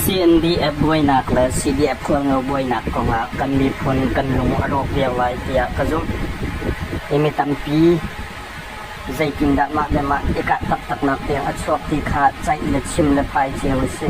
CNDF buainak le CDF Hualngo buainak kongah kan miphun kan lung a rawk viar lai tiah ka zumh. Hi mi tampi zeitindah mah le mah i kah taktaknak tiang a chuak ti kha ceih le chim le phai cio a si.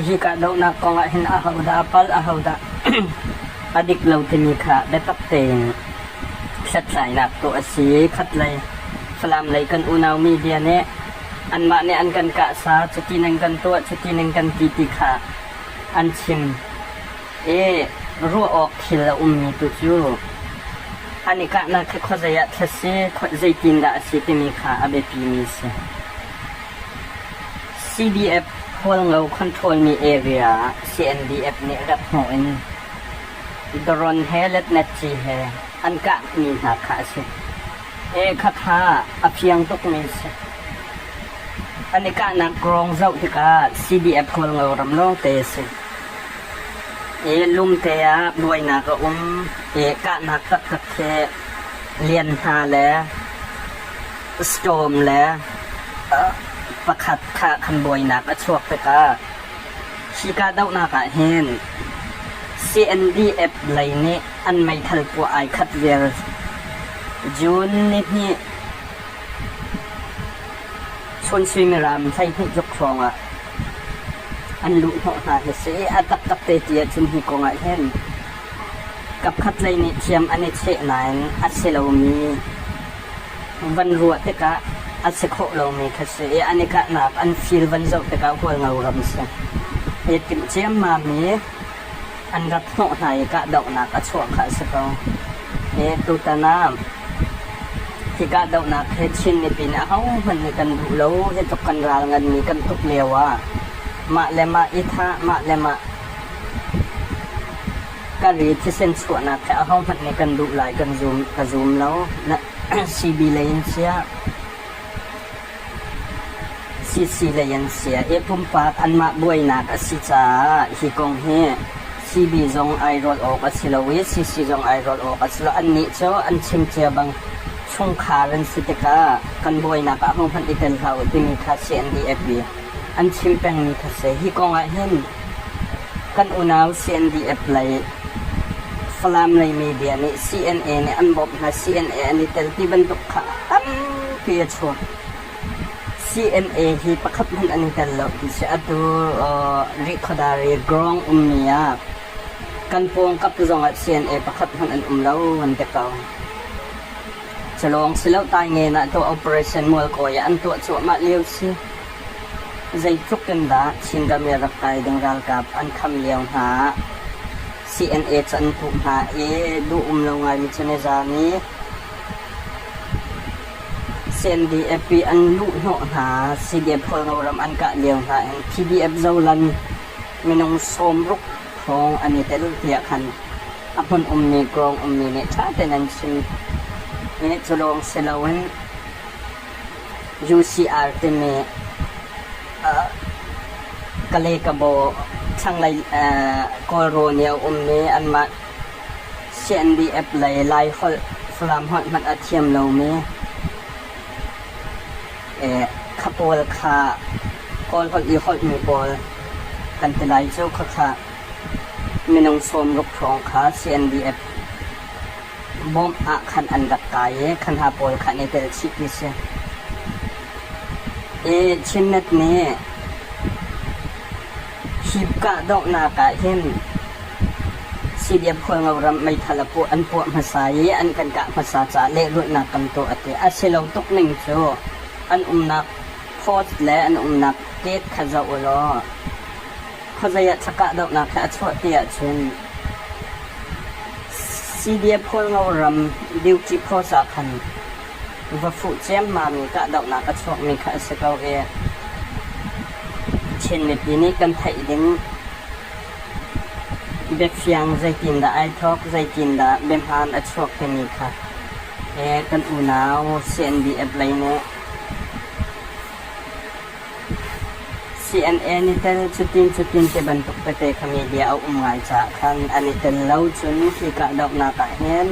Hi kahdohnak kongah hin ahodah a palh, ahodah a dik lo timi kha biatak tein hlathlainak tuah a si. Khatlei Falam lei kan unau media nih anmah nih an kan kah sa, cuti nan kan tuah, cuti nan kan ti ti kha an chim. I ruah awk thil a ummi tu cu an i kahnak khi khuazei ah thla si, zeitindah a si timi kha a biapimi a si. CDF Hualngo control mi area ah CNDF nih rat hnawh in drone he letnetci he an kahmi hna kha a si. E khakha a fiang tukmi a si. An i kahnak grong zoh tikah CDF Hualngo ram lawngte a si. I lumte ah buainak a um i kahnak taktak khi lian hna le storm le pakhat kha khan buainak a chuak tikah hi kahdohnak ah hin CNDF lei nih an meithal puah ai khat vial. June nihnih chun suimilam 12 tluk hrawng ah an luhhnawh hna hi si. A taktak te ti ahcun hi kong ah hin kapkhat lei nih thiam an i cheh nain a si lomi van ruah tikah a si khawh lomi kha si i an i kahnak an fil van zoh tikah Hualngo ram si. I timh ciammam i an rat hnawh hna i kahdohnak a chuah kha a si ko. Hi tutan ah hi kahdohnak hi Chin mipi nih ahohmanh nih kan duh lo. Hi tluk kan ral nganmi kan tuk lio ah mah le mah i thah, mah le mah kan i thisen chuahnak hi ahohmanh nih kan duh lai kan zum, ka zum lo. CB lei in siah CC lei an si i pumpak anmah buainak a si caah hi kong hi CB zong ai rawlh awk a si lo i CC zong ai rawlh awk a si lo. Annih cu an chim cia bang chungkhar an si tikah kan buainak ah hohmanh i tel hlah u timi kha CNDF i an chim pengmi kha si. Hi kong ah hin kan unau CNDF lei Falam lei media nih CNA nih an bawmh hna, CNA an i tel ti bantuk kha tampi a chuak. CNA hi pakhat hmanh an i tel lo ti si. Atu Rihkhawdar i Grong ummi ah kan pawngkap zongah CNA pakhat hmanh an um lo an ti ko. Culawng si lo Taingen ah tuah operation Mualkawi ah an tuah cuahmah lio si. Zeitluk in dah Chinram i rak kai ding ralkap an kham lio hna ah CNA cu an puh hna i duh um lo ngaimi cu nizan i CNDF i an luhhnawh hna, CDF Hualngo ram an kah lio hna in PDF Zolan minung 60 hrawng an i tel tiah khan a hmun ummi kawng ummi nih ṭha tein an chim. I cu lawng si loin UCR timi Kalay-Kabaw thlanglei Kawlrawn i a ummi anmah CNDF lei Laiholh, Falam holh hmanh a thiam lomi kha pawl kha Kawlholh i holhmi pawl kan ti lai cu khakha minung 60 hrawng kha CNDF bawmh ah khan an rak kai i kha hna pawl kha an i tel chih ti si. I Chinnet nih hi kahdohnak ah hin CDF Hualngo ram meithal a puah an puah hmasa i an kan kah hmasa caah lehrulhnak kan tuah a ti. A si lo tuk ning cu an umnak post le an umnak gate kha zoh u law khuazei ah thla kahdohnak hi a chuah ti ahcun CDF Hualngo ram duty post ah khan va fuh ciammam i kahdohnak a chuakmi kha a si ko i Chin mipi nih kan theih ding biafiang zeitindah ai thawk, zeitindah biahmaan a chuak timi kha kan unau CNDF lei nih CNA nih tel cutin cutin ti bantuk tete kha media a um ngai caah khan an i tel lo cun hi kahdohnak ah hin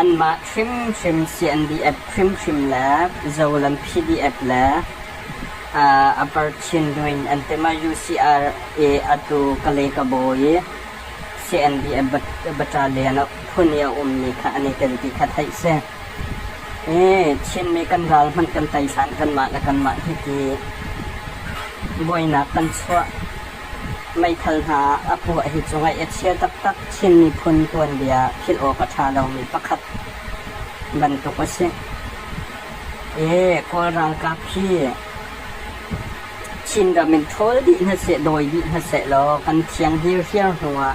Anmah hrimhrim CNDF hrimhrim le Zolam PDF le Upper Chindwin an ti ma UCR i atu Kalay Kabawi i CNDF battalion ah phun i a ummi kha an i tel ti kha theih si. I Chinmi kan ral hmanh kan tei hlan kanmah le kanmah hiti buainak kan chuah meithal hna a puah hi cu ngaih a chia taktak Chin miphun tuanbia philh awk a ṭha lomi pakhat bantuk a si. Ee, Kawl ralkap hi Chinram in ṭhawl dih hnaseh, dawi dih hnaseh law kan thiang hirhiar hnuah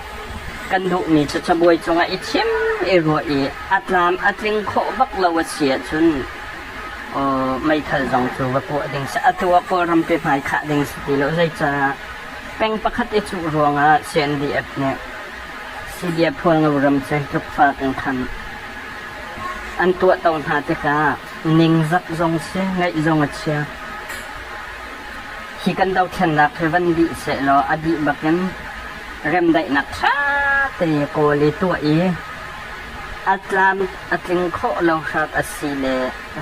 kan duhmi cu cabuai cungah i chim i ruah i a tlam a tling khawh bak lo a si ahcun meithal zong cu va puah ding si. Atu ah Kawlram pe hmai khah ding si ti lo. Zeicah peng pakhat i cuh ruangah CNDF nih CDF Hualngo ram cu hi tluk fak in khan an tuahto hna tikah ningzak zong si, ngaih zong a chia. Hi kan dothlennak hi van dih sehlaw a dih bakin remdaihnak ṭha te kawl i tuah i a tlam a tling khawh lo hrat a si le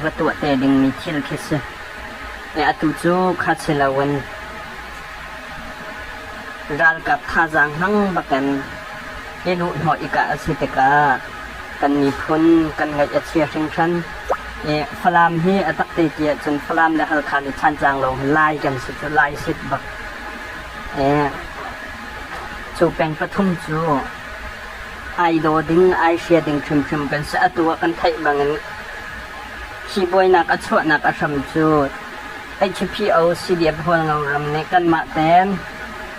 va tuah te dingmi thil khi si. E atu cu kha si loin ralkap thazaang hmang bakin i luhhnawh i kah a si tikah kan miphun kan ngaih a chia hringhran. I Falam hi a tak te ti ahcun Falam le Halkha nih Thantlang lawng hi Lai kan si cu Lai sit bak. E, cu peng pathum cu ai daw ding, ai hria ding hrimhrim kan si. Atu ah kan theih bangin hi buainak a chuahnak a hram cu HPO CDF Hualngo ram nih kanmah ten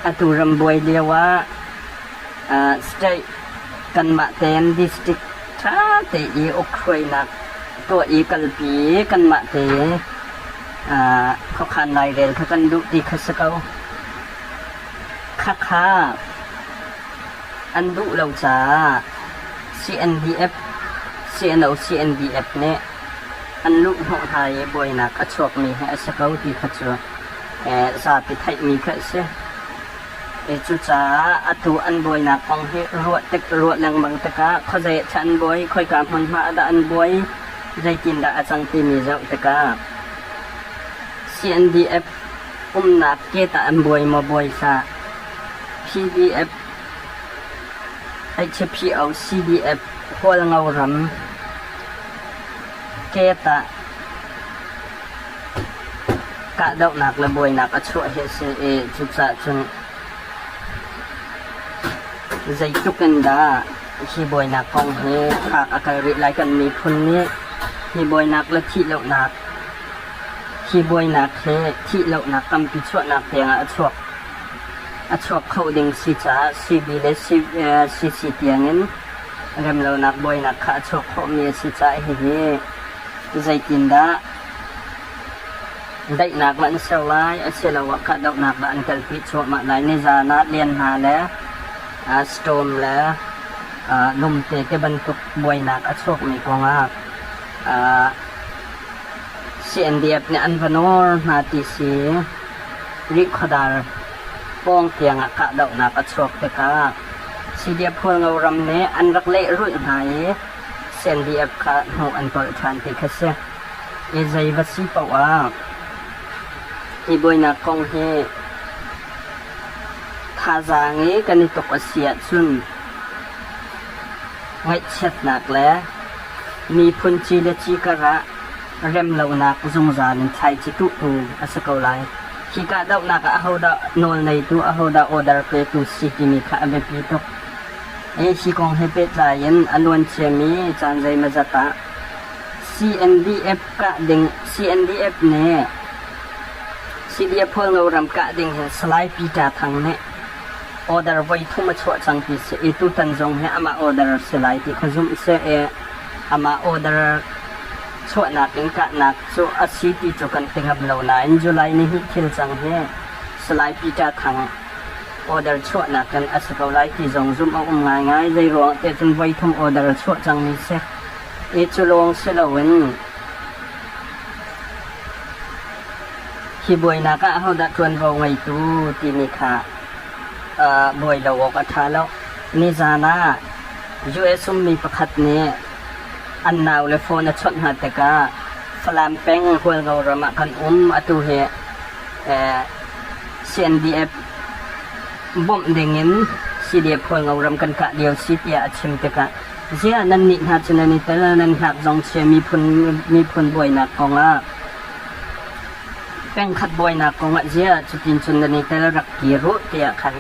atu ram buai lio ah State kanmah tein district ṭha te i ukhruainak tuah i kalpi kanmah te khuakhan lairel kha kan duh ti kha si ko. Khakha an duh lo caah CNDF, CNO CNDF nih an luhhnawh hna i buainak a chuakmi hi a si ko ti kha cu zapi theihmi kha a si. Cucaah atu an buainak kong hi ruah tik ruah lengmang tikah khuazei ah an buai, khoika hmunhma ah dah an buai, zeitindah a cang timi zoh tikah CNDF umnak ke tah an buai maw buai hlah, PDF, HPO, CDF, Hualngo ram ke tah Kahdohnak le buainak a chuah hi a si i cucaah cun zeitluk in dah hi buainak kong hi fak a kal rih lai kan miphun nih hi buainak le thihlohnak hi buainak hi thihlohnak tampi chuahnak tiangah a chuak a chuak kho ding si caah CB le CC tiangin remlonak buainak kha a chuak khawhmi a si caah hihi Zeitindah daihnak le an ser lai asiloah kahdohnak dah an kalpi cuahmah lai? Nizan ah lian hna le storm le lumte te bantuk buainak a chuakmi kongah CNDF nih an va nawr hna ti si. Rihkhawdar pawng tiangah kahdohnak a chuak tikah CDF Hualngo ram nih an rak lehrulh hna i CNDF kha hnuh an tolh ṭhan ti kha si. I zei va si paoh ah hi buainak kong hi thazaang i kan i tuk a si ahcun ngaihchiatnak le miphun ci le ci karah remlonak zungzal in thlaici tuhtu a si ko lai. Hi kahdohnak ah ahodah nawl neitu, ahodah order petu si timi kha a biapi tuk. Hi kong he pehtlai in a luanciami caan zeimawzat ah CNDF kah ding CNDF nih CDF Hualngo ram kah ding hin Salai Peter Thang nih order voi thum a chuah cang ti si i tutan zong hi amah order si lai ti kha zumh si i amah order chuahnak in kahnak cu a si ti cu kan ti ngam lo nain July ni hnih thil cang hi Salai Peter Thang Order chuahnak in a si ko lai ti zong zumh a um ngaingai. Zeiruang te cun voithum order a chuah cangmi si. I cu lawng si loin hi buainak ah ahodah ṭuanvo ngeitu timi kha uh, buai lo awk a ṭha lo. Nizan ah US ummi pakhat nih an nau le phone a chawnh hna tikah Falam peng Hualngo ram ah kan um atu hi. CNDF bawmh dingin CDF Hualngo ram kan kah lio si tiah a chim tikah ziah nannih hna cu nan i tel nan hngak zong chia miphun miphun buainak kongah pengkhat buainak kongah ziah cutin cun nan i tel rak kir u tiah khan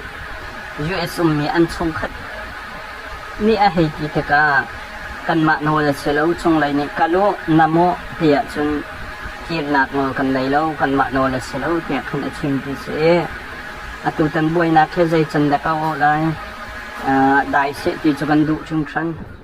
US ummi an chungkhat nih a hei ti tikah kanmah nawl a si lo cunglei nih kal u nam u tiah cun kirnak nawl kan nei lo kanmah nawl a si lo tiah khan a chim ti si i atutan buainak hi zei can dah ka awh lai dai seh ti cu kan duh hringhran.